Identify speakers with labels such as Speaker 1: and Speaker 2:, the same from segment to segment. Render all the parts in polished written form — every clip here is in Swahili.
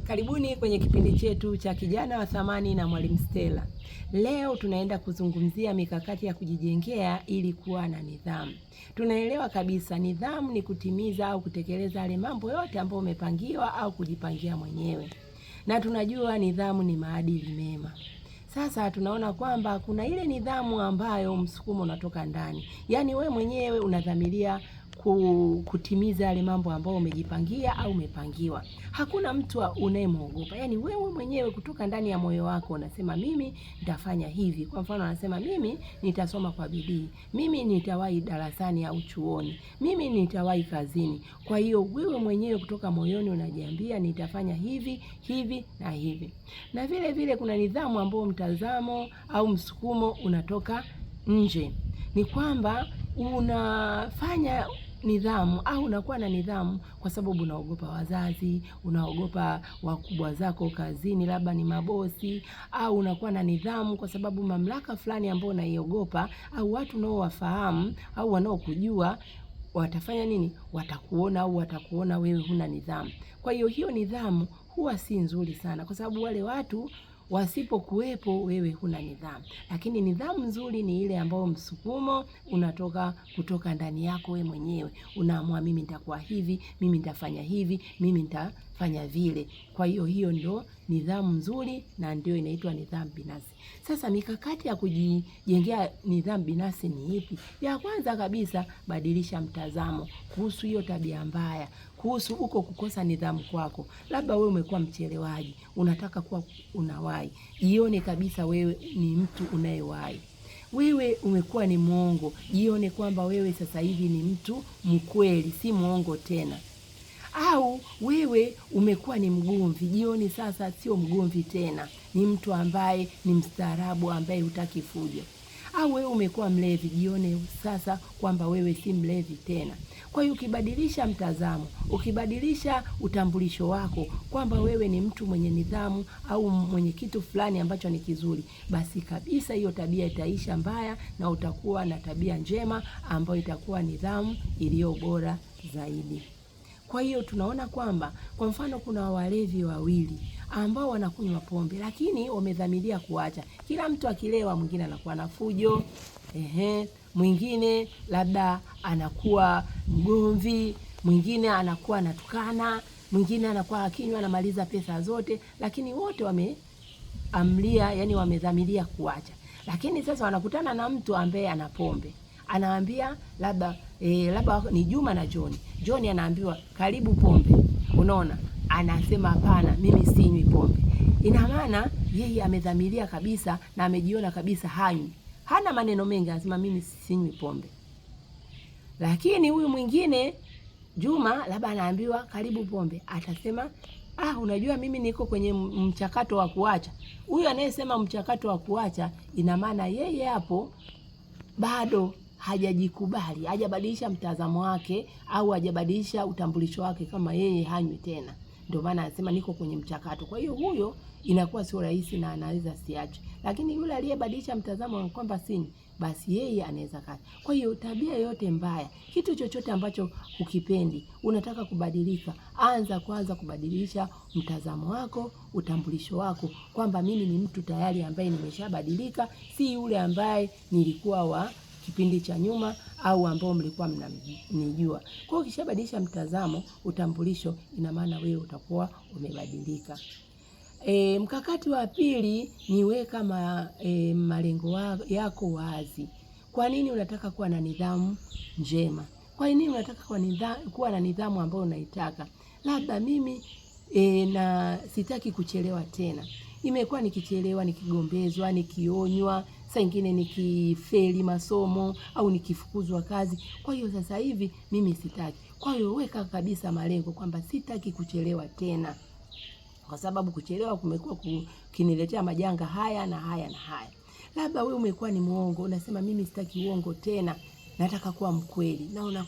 Speaker 1: Karibuni kwenye kipindi chetu cha Kijana wa Thamani na Mwalimu Stella. Leo tunaenda kuzungumzia mikakati ya kujijengea ili kuwa na nidhamu. Tunaelewa kabisa nidhamu ni kutimiza au kutekeleza yale mambo yote ambayo umepangiwa au kujipangia mwenyewe, na tunajua nidhamu ni maadili mema. Sasa tunaona kwamba kuna ile nidhamu ambayo msukumo unatoka ndani, yaani we mwenyewe unadhamiria kutimiza yale mambo ambayo umejipangia au umepangiwa. Hakuna mtu unayemwogopa, yaani wewe mwenyewe kutoka ndani ya moyo wako unasema mimi nitafanya hivi. Kwa mfano, anasema mimi nitasoma kwa bidii, mimi nitawahi darasani au chuoni, mimi nitawahi kazini. Kwa hiyo wewe mwenyewe kutoka moyoni unajiambia nitafanya hivi hivi na hivi. Na vile vile kuna nidhamu ambayo mtazamo au msukumo unatoka nje, ni kwamba unafanya nidhamu au unakuwa na nidhamu kwa sababu unaogopa wazazi, unaogopa wakubwa zako kazini, labda ni mabosi, au unakuwa na nidhamu kwa sababu mamlaka fulani ambayo unaiogopa au watu unaowafahamu au wanaokujua watafanya nini? Watakuona au watakuona wewe huna nidhamu. Kwa hiyo hiyo nidhamu huwa si nzuri sana, kwa sababu wale watu wasipokuwepo wewe huna nidhamu. Lakini nidhamu nzuri ni ile ambayo msukumo unatoka kutoka ndani yako wewe mwenyewe, unaamua mimi nitakuwa hivi, mimi nitafanya hivi, mimi nitafanya vile. Kwa hiyo hiyo ndio nidhamu nzuri na ndio inaitwa nidhamu binafsi. Sasa mikakati ya kujijengea nidhamu binafsi ni ipi? Ya kwanza kabisa, badilisha mtazamo kuhusu hiyo tabia mbaya, kuhusu uko kukosa nidhamu kwako. Labda wewe umekuwa mchelewaji, unataka kuwa unawahi. Jione kabisa wewe ni mtu unayewahi. Wewe umekuwa ni mwongo, jione kwamba wewe sasa hivi ni mtu mkweli, si mwongo tena. Au wewe umekuwa ni mgomvi, jioni sasa sio mgomvi tena, ni mtu ambaye ni mstaarabu, ambaye hutaki fujo. Au wewe umekuwa mlevi, jione sasa kwamba wewe si mlevi tena. Kwa hiyo ukibadilisha mtazamo, ukibadilisha utambulisho wako kwamba wewe ni mtu mwenye nidhamu au mwenye kitu fulani ambacho ni kizuri, basi kabisa hiyo tabia itaisha mbaya na utakuwa na tabia njema ambayo itakuwa nidhamu iliyo bora zaidi. Kwa hiyo tunaona kwamba kwa mfano kuna walevi wawili ambao wanakunywa pombe lakini wamedhamiria kuacha. Kila mtu akilewa, mwingine anakuwa na fujo, ehe, mwingine labda anakuwa mgomvi, mwingine anakuwa anatukana, mwingine anakuwa akinywa anamaliza pesa zote, lakini wote wameamlia, yani wamedhamiria kuacha. Lakini sasa wanakutana na mtu ambaye ana pombe, anaambia labda labda ni Juma na John. John anaambiwa karibu pombe, unaona, anasema hapana, mimi sinywi pombe. Ina maana yeye amedhamiria kabisa na amejiona kabisa hanywi, hana maneno mengi, anasema mimi sinywi pombe. Lakini huyu mwingine Juma labda anaambiwa karibu pombe, atasema ah, unajua mimi niko kwenye mchakato wa kuacha. Huyu anayesema mchakato wa kuacha, ina maana yeye hapo bado hajajikubali, hajabadilisha mtazamo wake au hajabadilisha utambulisho wake kama yeye hanywi tena. Ndio maana anasema niko kwenye mchakato. Kwa hiyo huyo inakuwa sio rahisi na anaweza siache, lakini yule aliyebadilisha mtazamo kwamba sinywi, basi yeye anaweza kata. Kwa hiyo tabia yoyote mbaya, kitu chochote ambacho hukipendi, unataka kubadilika, anza kwanza kubadilisha mtazamo wako, utambulisho wako, kwamba mimi ni mtu tayari ambaye nimeshabadilika, si yule ambaye nilikuwa wa kipindi cha nyuma au ambao mlikuwa mnanijua. Kwa hiyo ukishabadilisha mtazamo, utambulisho, ina maana wewe utakuwa umebadilika. Mkakati wa pili ni weka malengo yako wazi. Kwa nini unataka kuwa na nidhamu njema? Kwa nini unataka kuwa na nidhamu ambayo unaitaka? Labda mimi na sitaki kuchelewa tena. Nimekuwa nikichelewa, nikigombezwa, nikionywa, saa ingine nikifeli masomo au nikifukuzwa kazi. Kwa hiyo sasa hivi mimi sitaki. Kwa hiyo weka kabisa malengo kwamba sitaki kuchelewa tena, kwa sababu kuchelewa kumekuwa kukiniletea majanga haya na haya na haya. Labda wewe umekuwa ni mwongo, unasema mimi sitaki uongo tena, nataka kuwa mkweli, na una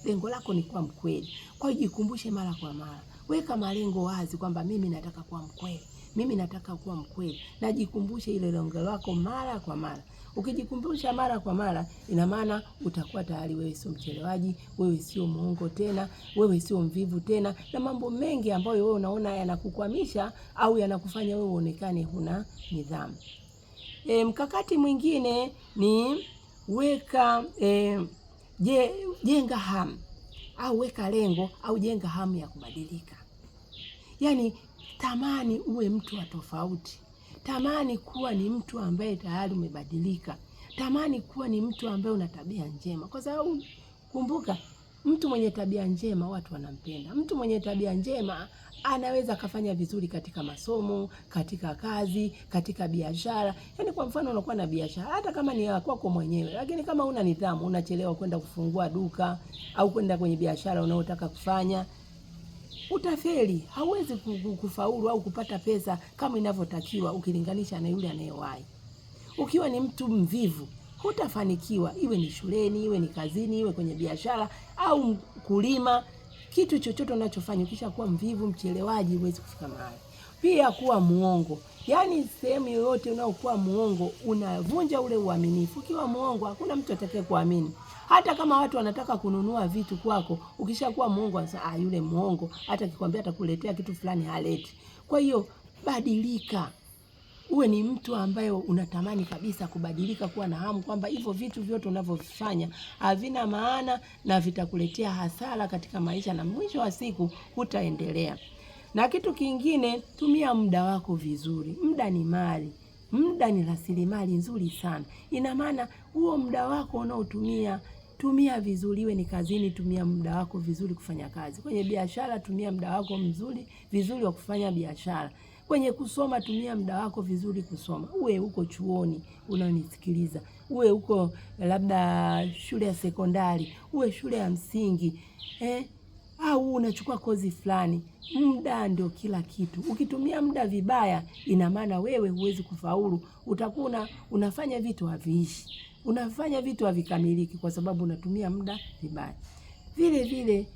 Speaker 1: lengo lako ni kuwa mkweli. Kwa hiyo jikumbushe mara kwa mara, weka malengo wazi kwamba mimi nataka kuwa mkweli, mimi nataka kuwa mkweli, najikumbushe ile lengo lako mara kwa mara. Ukijikumbusha mara kwa mara, ina maana utakuwa tayari wewe sio mchelewaji, wewe sio muongo tena, wewe sio mvivu tena, na mambo mengi ambayo wewe unaona yanakukwamisha au yanakufanya wewe uonekane huna nidhamu. Mkakati mwingine ni weka jenga hamu au weka lengo au jenga hamu ya kubadilika. Yaani tamani uwe mtu wa tofauti, tamani kuwa ni mtu ambaye tayari umebadilika, tamani kuwa ni mtu ambaye una tabia njema, kwa sababu kumbuka, mtu mwenye tabia njema watu wanampenda. Mtu mwenye tabia njema anaweza akafanya vizuri katika masomo, katika kazi, katika biashara. Yaani kwa mfano unakuwa na biashara hata kama ni ya kwako mwenyewe, lakini kama una nidhamu, unachelewa kwenda kufungua duka au kwenda kwenye biashara unayotaka kufanya, utafeli. Hauwezi kufaulu au kupata pesa kama inavyotakiwa ukilinganisha na yule anayewahi. Ukiwa ni mtu mvivu hutafanikiwa, iwe ni shuleni, iwe ni kazini, iwe kwenye biashara au kulima. Kitu chochote unachofanya ukishakuwa mvivu, mchelewaji, huwezi kufika mahali. Pia kuwa muongo, yaani sehemu yoyote unaokuwa muongo unavunja ule uaminifu. Ukiwa muongo hakuna mtu atakaye kuamini. Hata kama watu wanataka kununua vitu kwako, ukishakuwa muongo wanasema ah, yule muongo, hata akikwambia atakuletea kitu fulani haleti. Kwa hiyo badilika, uwe ni mtu ambaye unatamani kabisa kubadilika, kuwa na hamu kwamba hivyo vitu vyote unavyofanya havina maana na vitakuletea hasara katika maisha, na mwisho wa siku hutaendelea. Na kitu kingine, tumia muda wako vizuri. Muda ni mali, muda ni rasilimali nzuri sana. Ina maana huo muda wako unaotumia tumia vizuri, iwe ni kazini, tumia muda wako vizuri kufanya kazi. Kwenye biashara, tumia muda wako mzuri vizuri wa kufanya biashara. Kwenye kusoma, tumia muda wako vizuri kusoma. Uwe uko chuoni unanisikiliza, uwe uko labda shule ya sekondari, uwe shule ya msingi, au unachukua kozi fulani. Muda ndio kila kitu. Ukitumia muda vibaya, ina maana wewe huwezi kufaulu. Utakuwa unafanya vitu haviishi, unafanya vitu havikamiliki kwa sababu unatumia muda vibaya. Vile vile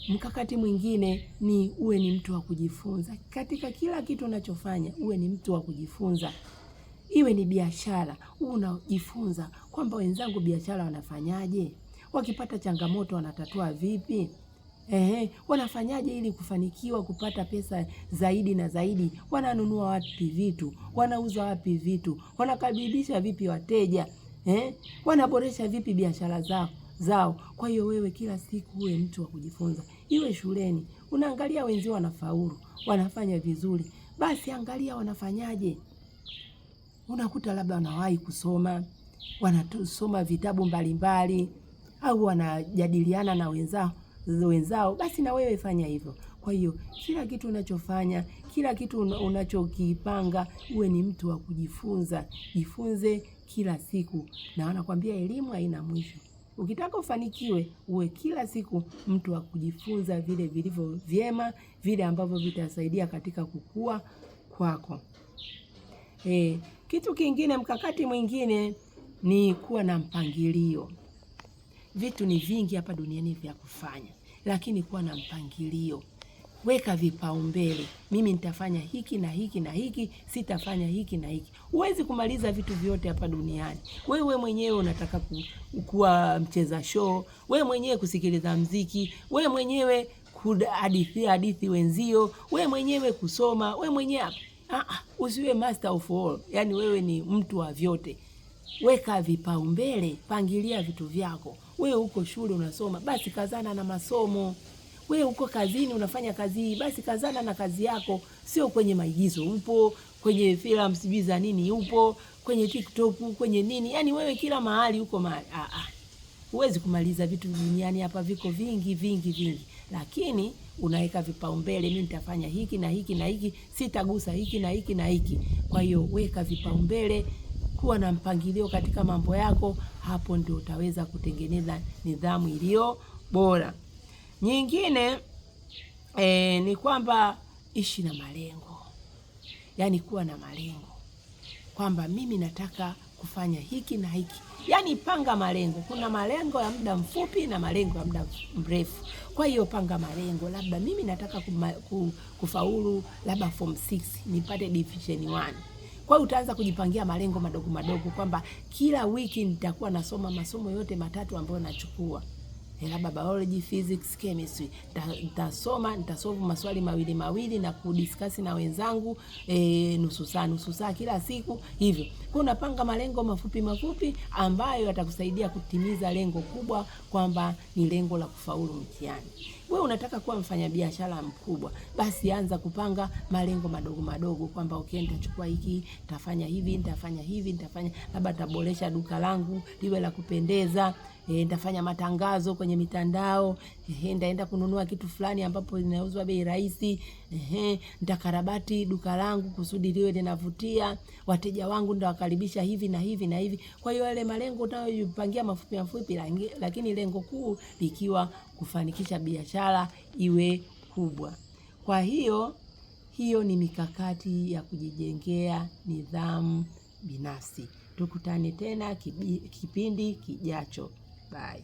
Speaker 1: mkakati mwingine ni uwe ni mtu wa kujifunza. Katika kila kitu unachofanya, uwe ni mtu wa kujifunza. Iwe ni biashara, uwe unajifunza kwamba wenzangu biashara wanafanyaje, wakipata changamoto wanatatua vipi? Ehe, wanafanyaje ili kufanikiwa kupata pesa zaidi na zaidi? Wananunua wapi vitu? Wanauza wapi vitu? Wanakaribisha vipi wateja? Wanaboresha vipi biashara zao? Kwa hiyo wewe kila siku uwe mtu wa kujifunza. Iwe shuleni, unaangalia wenzio wanafaulu, wanafanya vizuri, basi angalia wanafanyaje. Unakuta labda wanawahi kusoma, wanasoma vitabu mbalimbali au wanajadiliana na wenzao, basi na wewe fanya hivyo. Kwa hiyo kila kitu unachofanya, kila kitu unachokipanga, uwe ni mtu wa kujifunza. Jifunze kila siku, na wanakwambia elimu haina mwisho. Ukitaka ufanikiwe, uwe kila siku mtu wa kujifunza vile vilivyo vyema, vile ambavyo vitasaidia katika kukua kwako. Kitu kingine, mkakati mwingine ni kuwa na mpangilio. Vitu ni vingi hapa duniani vya kufanya, lakini kuwa na mpangilio. Weka vipaumbele. Mimi nitafanya hiki na hiki na hiki, sitafanya hiki na hiki. Huwezi kumaliza vitu vyote hapa duniani. Wewe mwenyewe unataka kuwa mcheza show, wewe mwenyewe kusikiliza mziki, wewe mwenyewe kuhadithia hadithi wenzio, wewe mwenyewe kusoma, wewe mwenyewe usiwe master of all. Yaani wewe ni mtu wa vyote. Weka vipaumbele, pangilia vitu vyako. Wewe uko shule unasoma, basi kazana na masomo. Wewe uko kazini unafanya kazi hii, basi kazana na kazi yako. Sio kwenye maigizo upo, kwenye filamu sijui za nini upo, kwenye TikTok, kwenye nini. Yaani wewe kila mahali uko mahali. Huwezi kumaliza vitu duniani hapa, viko vingi vingi vingi. Lakini unaweka vipaumbele, mimi nitafanya hiki na hiki na hiki, sitagusa hiki na hiki na hiki. Kwa hiyo weka vipaumbele, kuwa na mpangilio katika mambo yako, hapo ndio utaweza kutengeneza nidhamu iliyo bora. Nyingine ni kwamba ishi na malengo. Yaani kuwa na malengo kwamba mimi nataka kufanya hiki na hiki. Yaani panga malengo. Kuna malengo ya muda mfupi na malengo ya muda mrefu. Kwa hiyo panga malengo, labda mimi nataka kufaulu labda form 6 nipate division 1. Kwa hiyo utaanza kujipangia malengo madogo madogo kwamba kila wiki nitakuwa nasoma masomo yote matatu ambayo nachukua labda biology, physics, chemistry. Nitasoma, nitasolve maswali mawili mawili na kudiskasi na wenzangu nusu saa nusu saa kila siku hivyo. Kwa unapanga malengo mafupi mafupi ambayo yatakusaidia kutimiza lengo kubwa kwamba ni lengo la kufaulu mtihani. Wewe unataka kuwa mfanyabiashara mkubwa, basi anza kupanga malengo madogo madogo kwamba okay, nitachukua hiki, nitafanya hivi, nitafanya hivi, nitafanya labda nitaboresha duka langu liwe la kupendeza, nitafanya matangazo kwenye mitandao, nitaenda kununua kitu fulani ambapo linauzwa bei rahisi, nitakarabati duka langu kusudi liwe linavutia wateja wangu, nitawakaribisha hivi na hivi na hivi. Kwa hiyo yale malengo utayojipangia mafupi mafupi, lakini lengo kuu likiwa kufanikisha biashara iwe kubwa. Kwa hiyo hiyo ni mikakati ya kujijengea nidhamu binafsi. Tukutane tena kipindi kijacho. Bye.